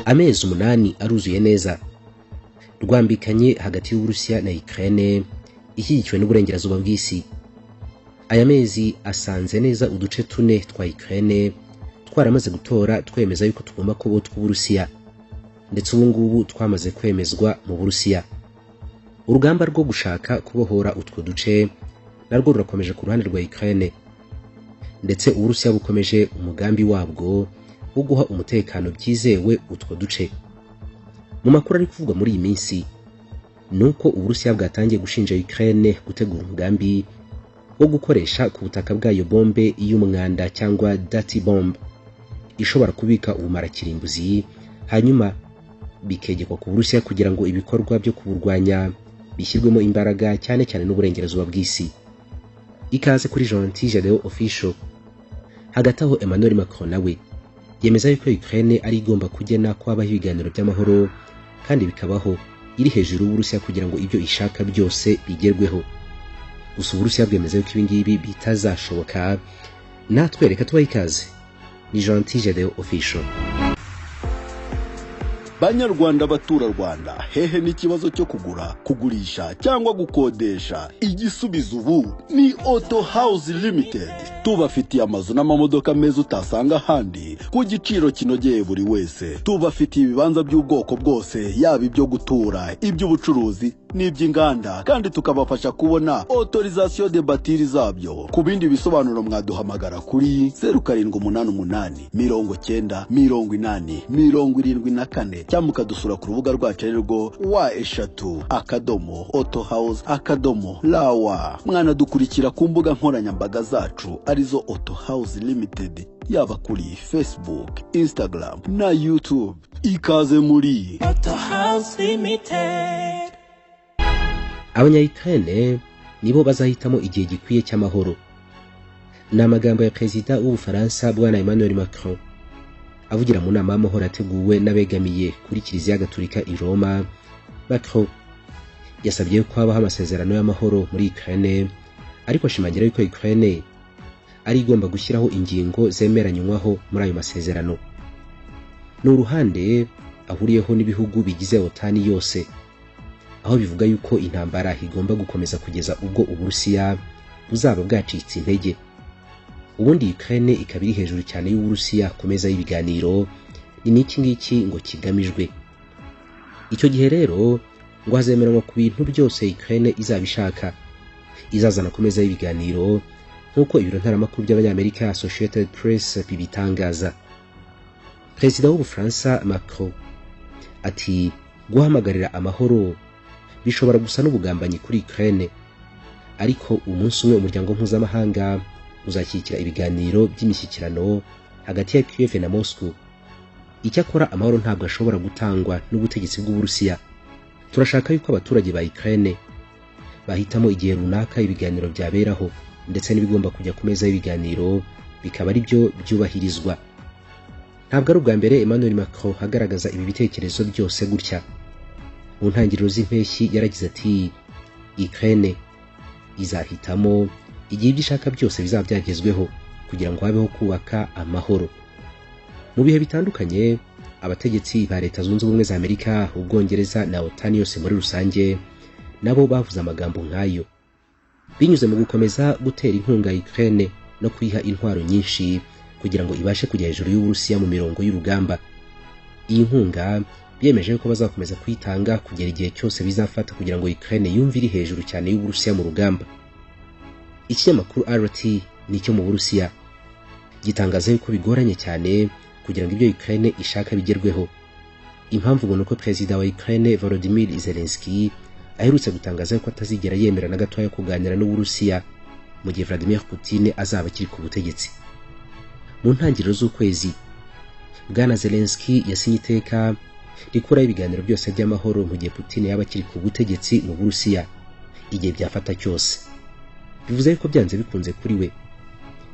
Amezi 8 aruzuye neza rwambikanye hagati y'Uburusiya na Ukraine ishyigikiwe n'uburengerazuba bw'isi. Aya mezi asanze neza uduce 4 twa Ukraine twaramaze gutora twemeza yuko tugomba kuba tw'Uburusiya, ndetse ubu ngubu twamaze kwemezwa mu Burusiya. Urugamba rwo gushaka kubohora utwo duce narwo rurakomeje ku ruhande rwa Ukraine, ndetse Uburusiya bukomeje umugambi wabwo wo guha umutekano byizewe utwo duce. Mu makuru ari kuvugwa muri iyi minsi nuko Uburusiya bwatangiye gushinja Ukraine gutegura umugambi wo gukoresha ku butaka bwayo bombe y'umwanda cyangwa dirty bomb ishobora kubika ubumara kirimbuzi, hanyuma bikegekwa ku Burusiya kugira ngo ibikorwa byo kuburwanya bishyirwemo imbaraga cyane cyane n'uburengerazuba bw'isi. Ikaze kuri Gentil Gedeon Official. Hagati aho Emmanuel Macron nawe yemeza yuko Ukraine ari igomba kugena ko habaho ibiganiro by'amahoro kandi bikabaho iri hejuru y'Uburusiya kugira ngo ibyo ishaka byose bigerweho. Gusa Uburusiya bwemeza yuko ibi ngibi bitazashoboka. Natwe reka tubahe ikaze. Ni Gentil Gedeon Official. Banyarwanda, baturarwanda, hehe n'ikibazo cyo kugura, kugurisha cyangwa gukodesha? Igisubizo ubu ni Auto House Limited. Tubafitiye amazu n'amamodoka meza utasanga ahandi ku giciro kinogeye buri wese. Tubafitiye ibibanza by'ubwoko bwose, yaba ibyo gutura, iby'ubucuruzi n'iby'inganda, kandi tukabafasha kubona autorisation de bâtir zabyo. Ku bindi bisobanuro mwaduhamagara kuri 0788 90 80 74, cyangwa mukadusura ku rubuga rwacu ari rwo www.autohouse.rw. Mwanadukurikira ku mbuga nkoranyambaga zacu arizo Auto House Limited, yaba kuri Facebook, Instagram na YouTube. Ikaze muri Auto House Limited. Abanya-Ukraine nibo bazahitamo igihe gikwiye cy'amahoro. Ni amagambo ya Perezida w'Ubufaransa Bwana Emmanuel Macron avugira mu nama y'amahoro yateguwe n'abegamiye kuri Kiliziya Gatolika i Roma. Macron yasabye ko habaho amasezerano y'amahoro muri Ukraine, ariko ashimangira yuko Ukraine ari igomba gushyiraho ingingo zemeranywaho muri ayo masezerano. Ni uruhande ahuriyeho n'ibihugu bigize OTAN yose, aho bivuga yuko intambara igomba gukomeza kugeza ubwo Uburusiya buzaba bwacitse intege. Ubundi Ukraine ikaba iri hejuru cyane y'Uburusiya ku meza y'ibiganiro. Ni n'iki ngiki ngo kigamijwe. Icyo gihe rero ngo hazemeranwa ku bintu byose Ukraine izaba ishaka, izazana ku meza y'ibiganiro, nk'uko ibiro ntaramakuru by'Abanyamerika Associated Press bibitangaza. Perezida w'Ubufaransa Macron ati: "Guhamagarira amahoro bishobora gusa n'ubugambanyi kuri Ukraine, ariko umunsi umwe umuryango mpuzamahanga uzashyigikira ibiganiro by'imishyikirano hagati ya Kiev na Moscow. Icyakora amahoro ntabwo ashobora gutangwa n'ubutegetsi bw'Uburusiya. Turashaka yuko abaturage ba Ukraine bahitamo igihe runaka ibiganiro byaberaho, ndetse n'ibigomba kujya ku meza y'ibiganiro bikaba ari byo byubahirizwa." Ntabwo ari ubwa mbere Emmanuel Macron agaragaza ibi bitekerezo byose gutya. Mu ntangiriro z'impeshyi yaragize ati: "Ukraine izahitamo igihe ibyo ishaka byose bizaba byagezweho kugira ngo habeho kubaka amahoro." Mu bihe bitandukanye abategetsi ba Leta Zunze Ubumwe za Amerika, Ubwongereza na OTAN yose muri rusange nabo bavuze amagambo nk'ayo, binyuze mu gukomeza gutera inkunga Ukraine no kuyiha intwaro nyinshi kugira ngo ibashe kujya hejuru y'Uburusiya mu mirongo y'urugamba. Iyi nkunga biyemeje ko bazakomeza kuyitanga kugera igihe cyose bizafata kugira ngo Ukraine yumve iri hejuru cyane y'Uburusiya mu rugamba. Ikinyamakuru RT nicyo mu Burusiya gitangaza yuko bigoranye cyane kugira ngo ibyo Ukraine ishaka bigerweho. Impamvu ngo nuko Perezida wa Ukraine Volodymyr Zelensky aherutse gutangaza ko atazigera yemera na gatoya kuganira n'Uburusiya mu gihe Vladimir Putin azaba akiri ku butegetsi. Mu ntangiriro z'ukwezi Bwana Zelensky yasinye iteka rikuraho ibiganiro byose by'amahoro mu gihe Putin yaba akiri ku butegetsi mu Burusiya, igihe byafata cyose. Bivuze yuko byanze bikunze kuri we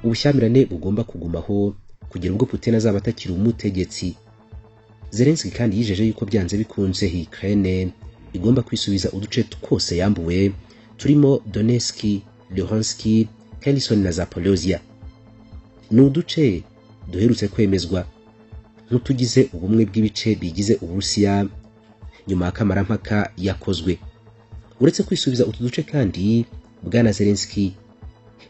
ubushyamirane bugomba kugumaho kugera ubwo Putin azaba atakiri umutegetsi. Zelensky kandi yijeje yuko byanze bikunze Ukraine igomba kwisubiza uduce twose yambuwe turimo Donetsk, Luhansk, Kherson na Zaporozhia. Ni uduce duherutse kwemezwa nk'utugize ubumwe bw'ibice bigize Uburusiya nyuma ya kamarampaka yakozwe. Uretse kwisubiza utu duce kandi, Bwana Zelensky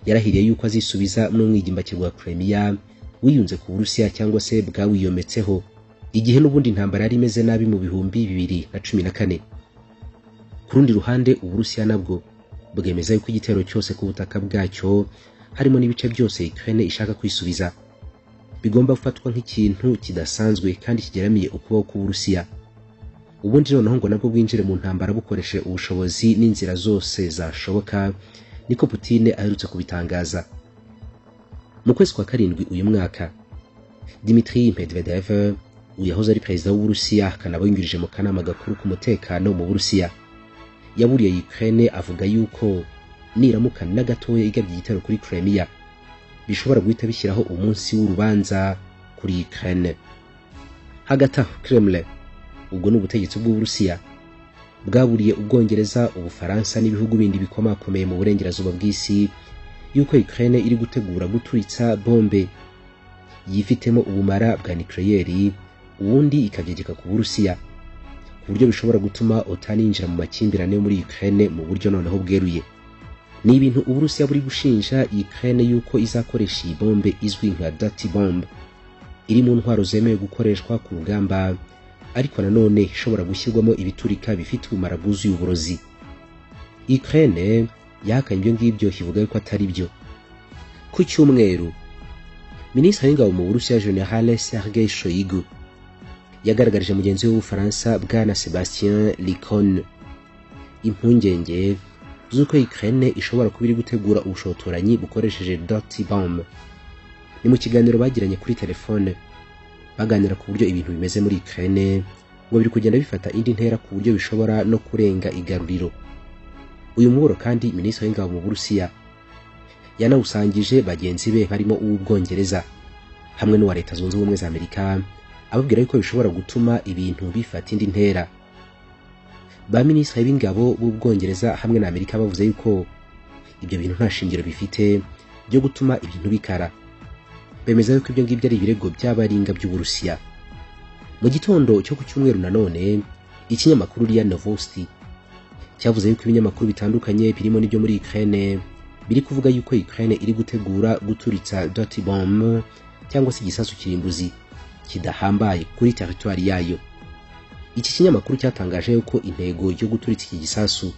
yarahiriye yuko azisubiza n'umwigimbakirwa wa Crimea wiyunze ku Burusiya cyangwa se bwawiyometseho igihe n'ubundi intambara yari imeze nabi mu 2014. Ku rundi ruhande, Uburusiya nabwo bwemeza yuko igitero cyose ku butaka bwacyo, harimo n'ibice byose Ukraine ishaka kwisubiza, bigomba gufatwa nk'ikintu kidasanzwe kandi kigeramiye ukubaho k'Uburusiya. Ubundi noneho ngo nabwo bwinjire mu ntambara bukoresheje ubushobozi n'inzira zose zashoboka, niko Putin aherutse kubitangaza. Mu kwezi kwa karindwi uyu mwaka, Dmitry Medvedev, uyahoze ari perezida w'Uburusiya akanaba yungirije mu kanama gakuru k'umutekano mu Burusiya, yaburiye Ukraine avuga yuko niramuka na gatoya igabye igitero kuri Crimea bishobora guhita bishyiraho umunsi w'urubanza kuri Ukraine. Hagati aho, Kremlin, ubwo ni ubutegetsi bw'Uburusiya, bwaburiye Ubwongereza, Ubufaransa n'ibihugu bindi bikomakomeye mu burengerazuba bw'isi yuko Ukraine iri gutegura guturitsa bombe yifitemo ubumara bwa nucléaire, ubundi ikabyegeka ku Burusiya, ku buryo bishobora gutuma OTAN yinjira mu makimbirane yo muri Ukraine mu buryo noneho bweruye. Ni ibintu Uburusiya buri gushinja Ukraine yuko izakoresha iyi bombe izwi nka dirty bomb, iri mu ntwaro zemewe gukoreshwa ku rugamba, ariko nanone ishobora gushyirwamo ibiturika bifite ubumara bwuzuye uburozi. Ukraine yahakanye ibyo ngibyo, ivuga yuko atari byo. Ku cyumweru, Minisitiri w'Ingabo mu Burusiya, General Sergei Shoigu, yagaragarije mugenzi we w'Ubufaransa, Bwana Sebastien Lecornu, impungenge z'uko Ukraine ishobora kuba iri gutegura ubushotoranyi bukoresheje dirty bomb. Ni mu kiganiro bagiranye kuri telefone, baganira ku buryo ibintu bimeze muri Ukraine, ngo biri kugenda bifata indi ntera ku buryo bishobora no kurenga igaruriro. Uyu muburo kandi Minisitiri w'Ingabo mu Burusiya yanawusangije bagenzi be barimo uw'Ubwongereza hamwe n'uwa Leta Zunze Ubumwe za Amerika, ababwira yuko bishobora gutuma ibintu bifata indi ntera. Ba minisitiri b'ingabo b'Ubwongereza hamwe na Amerika bavuze yuko ibyo bintu nta shingiro bifite byo gutuma ibintu bikara, bemeza yuko ibyo ngibyo ari ibirego by'abaringa by'Uburusiya. Mu gitondo cyo ku cyumweru nanone, ikinyamakuru RIA Novosti cyavuze yuko ibinyamakuru bitandukanye birimo n'ibyo muri Ukraine biri kuvuga yuko Ukraine iri gutegura guturitsa dirty bomb cyangwa se igisasu kirimbuzi kidahambaye kuri teritwari yayo. Iki kinyamakuru cyatangaje yuko intego yo guturitsa iki gisasu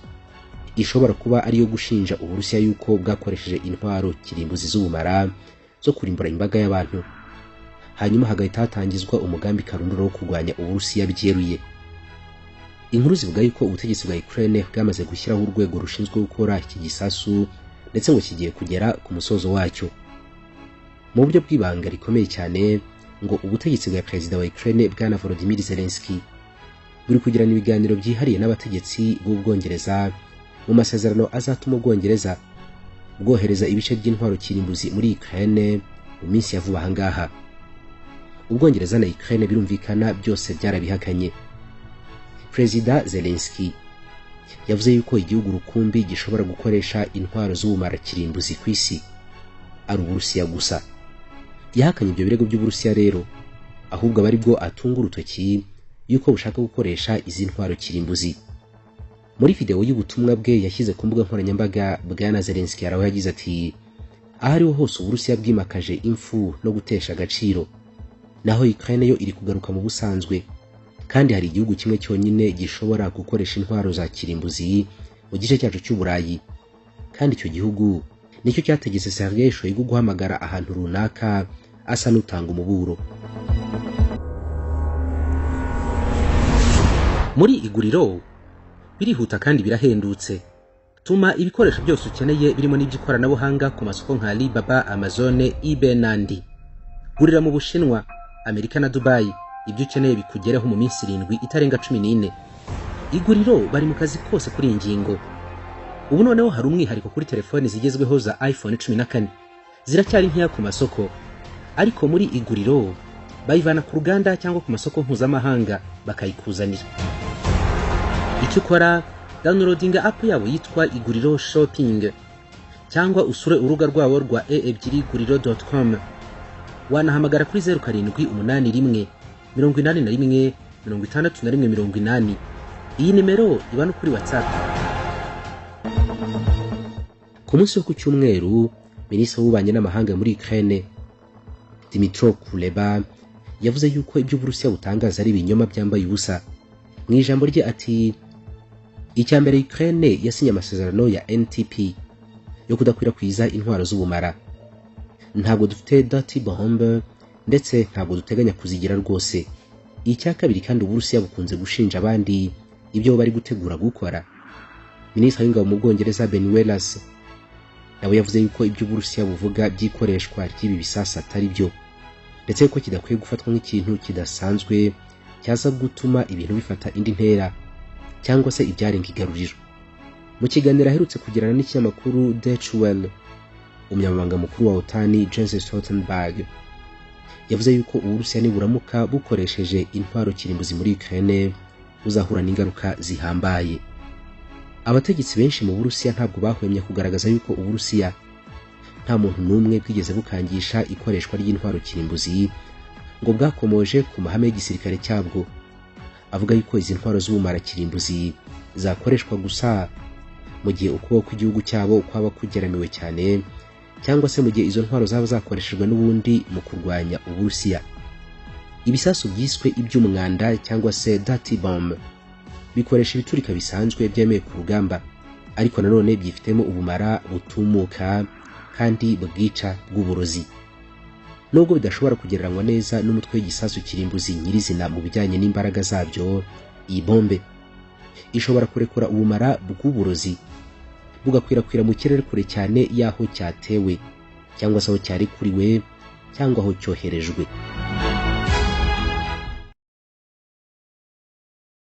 ishobora kuba ari iyo gushinja Uburusiya yuko bwakoresheje intwaro kirimbuzi z'ubumara zo kurimbura imbaga y'abantu, hanyuma hagahita hatangizwa umugambi karundura wo kurwanya Uburusiya byeruye. Inkuru zivuga yuko ubutegetsi bwa Ukraine bwamaze gushyiraho urwego rushinzwe gukora iki gisasu, ndetse ngo kigiye kugera ku musozo wacyo. Mu buryo bw'ibanga rikomeye cyane, ngo ubutegetsi bwa perezida wa Ukraine, Bwana Volodymyr Zelensky, buri kugirana ibiganiro byihariye n'abategetsi b'Ubwongereza mu masezerano azatuma Ubwongereza bwohereza ibice by'intwaro kirimbuzi muri Ukraine mu minsi ya vuba aha ngaha. Ubwongereza na Ukraine birumvikana byose byarabihakanye. Perezida Zelensky yavuze yuko igihugu rukumbi gishobora gukoresha intwaro z'ubumara kirimbuzi ku isi ari Uburusiya gusa. Yahakanye ibyo birego by'Uburusiya rero, ahubwo aba aribwo atunga urutoki yuko bushaka gukoresha izi ntwaro kirimbuzi. Muri videwo y'ubutumwa bwe yashyize ku mbuga nkoranyambaga, Bwana Zelensky araho yagize ati: "Aho ariho hose Uburusiya bwimakaje impfu no gutesha agaciro, naho Ukraine yo iri kugaruka mu busanzwe, kandi hari igihugu kimwe cyonyine gishobora gukoresha intwaro za kirimbuzi mu gice cyacu cy'Uburayi, kandi icyo gihugu nicyo cyategetse Sergei Shoigu guhamagara ahantu runaka asa n'utanga umuburo." Muri Iguriro birihuta kandi birahendutse. Tuma ibikoresho byose ukeneye birimo n'iby'ikoranabuhanga ku masoko nka Alibaba, Amazon, eBay n'andi. Gurira mu Bushinwa, Amerika na Dubai, ibyo ukeneye bikugereho mu minsi 7 itarenga 14. Iguriro bari mu kazi kose kuri iyi ngingo. Ubu noneho hari umwihariko kuri telefoni zigezweho za iPhone 14, ziracyari nkeya ku masoko, ariko muri Iguriro bayivana ku ruganda cyangwa ku masoko mpuzamahanga bakayikuzanira. Icyo ukora, downloadinga app yabo yitwa Iguriro Shopping cyangwa usure urubuga rwabo rwa e2guriro.com. Wanahamagara kuri 0781 81 61 80. Iyi nimero iba no kuri WhatsApp. Ku munsi wo ku cyumweru, minisitiri w'ububanyi n'amahanga muri Ukraine, Dmytro Kuleba, yavuze yuko ibyo Uburusiya butangaza ari ibinyoma byambaye ubusa. Mu ijambo rye ati: "Icya mbere, Ukraine yasinye amasezerano ya NTP yo kudakwirakwiza intwaro z'ubumara. Ntabwo dufite dirty bomb, ndetse ntabwo duteganya kuzigira rwose. Icya kabiri kandi, Uburusiya bukunze gushinja abandi ibyo bari gutegura gukora." Minisitiri w'ingabo mu Bwongereza, Ben Wallace, nawe yavuze yuko ibyo Uburusiya buvuga by'ikoreshwa ry'ibi bisasu atari byo, ndetse ko kidakwiye gufatwa nk'ikintu kidasanzwe cyaza gutuma ibintu bifata indi ntera cyangwa se ibyarenga igaruriro. Mu kiganiro aherutse kugirana n'ikinyamakuru Deutsche Welle, umunyamabanga mukuru wa OTAN, Jens Stoltenberg, yavuze yuko Uburusiya niburamuka bukoresheje intwaro kirimbuzi muri Ukraine buzahura n'ingaruka zihambaye. Abategetsi benshi mu Burusiya ntabwo bahwemye kugaragaza yuko Uburusiya nta muntu n'umwe bwigeze bukangisha ikoreshwa ry'intwaro kirimbuzi, ngo bwakomoje ku mahame y'igisirikare cyabwo avuga yuko izi ntwaro z'ubumara kirimbuzi zakoreshwa gusa mu gihe ukuboko kw'igihugu cyabo kwaba kugeramiwe cyane, cyangwa se mu gihe izo ntwaro zaba zakoreshejwe n'ubundi mu kurwanya Uburusiya. Ibisasu byiswe iby'umwanda cyangwa se dirty bomb bikoresha ibiturika bisanzwe byemewe ku rugamba, ariko nanone byifitemo ubumara butumuka kandi bwica bw'uburozi. Nubwo bidashobora kugereranywa neza n'umutwe w'igisasu kirimbuzi nyirizina mu bijyanye n'imbaraga zabyo, iyi bombe ishobora kurekura ubumara bw'uburozi bugakwirakwira mu kirere kure cyane y'aho cyatewe, cyangwa se aho cyarekuriwe, cyangwa aho cyoherejwe.